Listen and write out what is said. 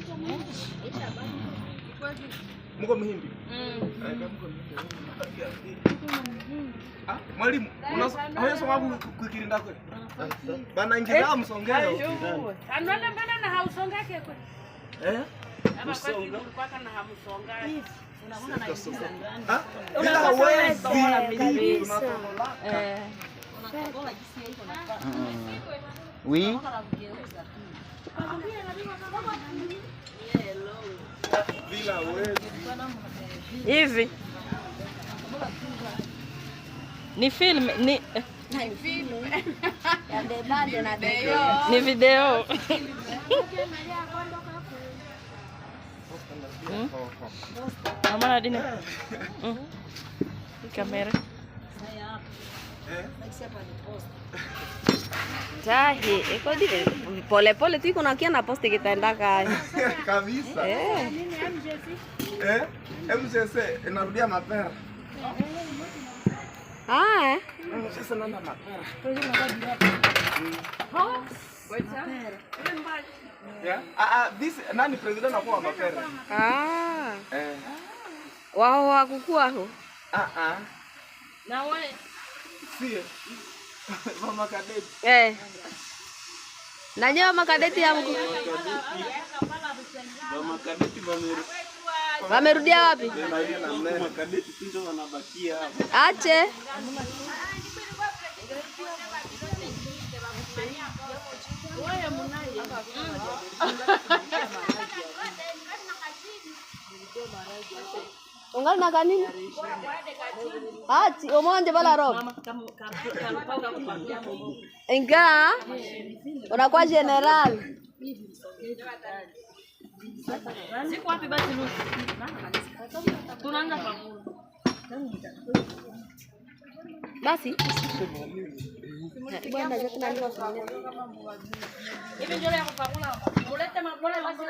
Mko mhindi? Mko mhindi. Ah, mwalimu, unasoma kuikirinda kwe? Bana ingiza msongeo. Anwale mbona na hausongake kwe? Eh? Ama kwa kulikuwa na hamusonga. Ah, bila hawezi. Eh. Oui. Bila hawezi. Hivi ni film ni ni video. Mama Nadine. Hii kamera. Tahi, iko dire pole pole tu iko nakia na poste kitaenda kai. Kabisa. Eh. Eh? MCC inarudia mapera. Ah, eh. MCC nanda mapera. Yeah. Ah, ah, this nani president anakuwa mapera? Ah. Eh. Wao wakukua ho. Ah ah. Na wewe Sie. Mama kadeti. Eh. Na nyewe makadeti ya mku. Mama kadeti Wamerudia wapi? Makadeti tu ndio wanabakia hapa. Ache. Ungali na kanini? Achi, omonje bala rob. Inga unakuwa general. Ziko wapi basi Lucy? Tunaanza pamoja. Basi. Bwana, Hivi ndio ya kupakula. Mulete mabole basi.